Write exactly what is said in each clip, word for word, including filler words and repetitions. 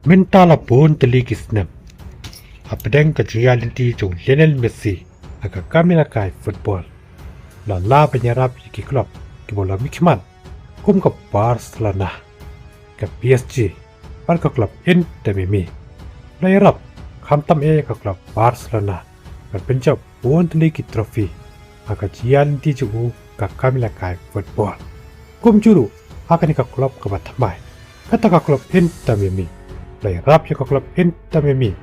Mynta la bun tylli ki snem hapdeng ka jingïaid lynti jong Lionel Messi ha ka kam ïalehkai football, la lah ban ïarap ïa ki club kiba la mihkhmat kum ka Barcelona, ka P S G bad ka club Inter Miami. La ïarap khamtam eh ïa ka club Barcelona ban pynjop bun tylli ki trophy ha ka jingïaid lynti jong u ha ka kam ïalehkai football. Kumjuh ruh ha kane ka club kaba thymmai, kata ka club Inter Miami, la ïarap ïa ka club Inter Miami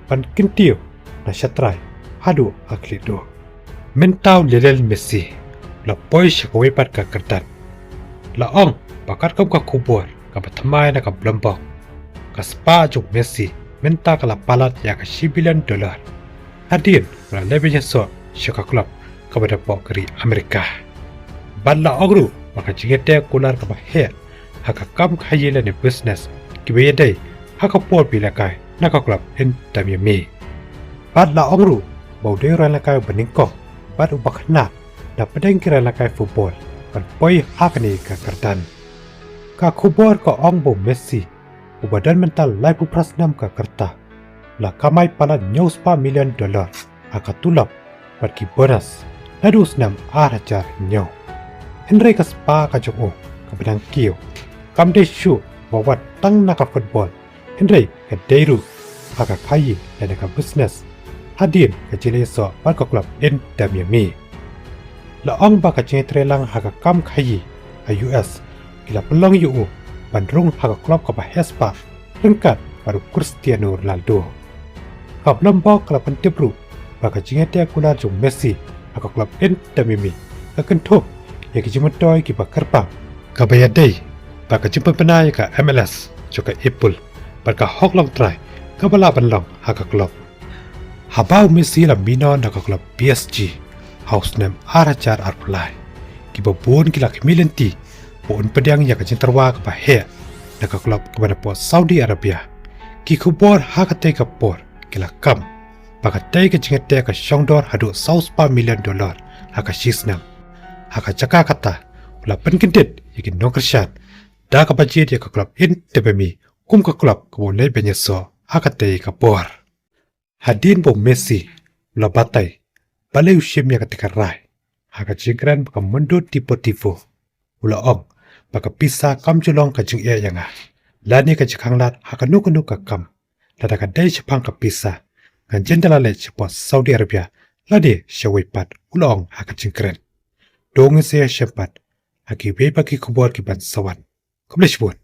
ban kyntiew na shatrai haduh ha khlieh duh. Mynta u Lionel Messi la poi sha kawei pat ka kyrdan. La ong ba katkum ka khubor kaba thymmai na ka Bloomberg, ka spah jong u Messi mynta ka la palat ïa ka shi billion dollar hadien ba la leit ban ïasoh sha ka club kaba napoh ka ri Amerika. Bad la ong ruh ba ka jingïateh kular kaba heh ha ka kam khaïi lane business kiba ïadei ha ka por ba ïalehkai na ka club Inter Miami. Bad la ong ruh ba u dei u rangïalehkai uba nyngkong bad uba khynnah napdeng ki rangïalehkai football ban poi ha kane ka kyrdan. Ka khubor ka ong ba u Messi, uba don mynta laiphew phra snem ka rta, la kamai palat hynñiew spah million dollar ha ka tulop bad ki bonus naduh u snem ar hajar hynñiew. Hynrei ka spah ka jong u kaba dang kiew kam dei shuh ba wat tang na ka football, hynrei ka dei ruh ha ka khaïi lane ka business hadien ka jingïasoh bad ka club Inter Miami. La ong ba ka jingïatreilang ha ka kam khaïi ha U S ki la pynlong ïa u ban rung ha ka club kaba heh spah ryngkat bad u Cristiano Ronaldo. Ka Bloomberg ka la pyntip ruh ba ka jingïateh kular jong u Messi ha ka club Inter Miami ka kynthup ïa ki jingmyntoi kiba kyrpang, kaba ïadei bad ka jingpynbna ïa ka M L S jong ka Apple bad ka hok long trai kaba lah ban long ha ka club. Haba u Messi la mih noh na ka club P S G ha u snem ar hajar arphew lai, kiba bun ki la khmih lynti ba un pdiang ïa ka jingtyrwa kaba heh na ka club kaba napoh Saudi Arabia. Ki khubor ha katei ka por ki la kam ba katei ka jingïateh ka shong dor haduh saw spah million dollar ha ka shi snem. Ha ka jaka kata, u la pynkyndit ïa ki nongkyrshan da kaba jied ïa ka club Inter Miami kum ka club kaba u leit ban ïasoh ha katei ka por. Hadien ba u Messi u la batai balei u shim ïa katei ka rai, ha ka jingkren bad ka Mundo Deportivo, u la ong ba ka pisa kam ju long ka jingeh ïa nga lane ka jingkhanglad ha kano kano ka kam. Lada ka dei shaphang ka pisa, ngan jan da la leit shapoh Saudi Arabia lane shawei pat, u la ong ha ka jingkren. To ngin sa ïashem pat ha kiwei pat ki khubor kiban sa wan. Khublei shibun.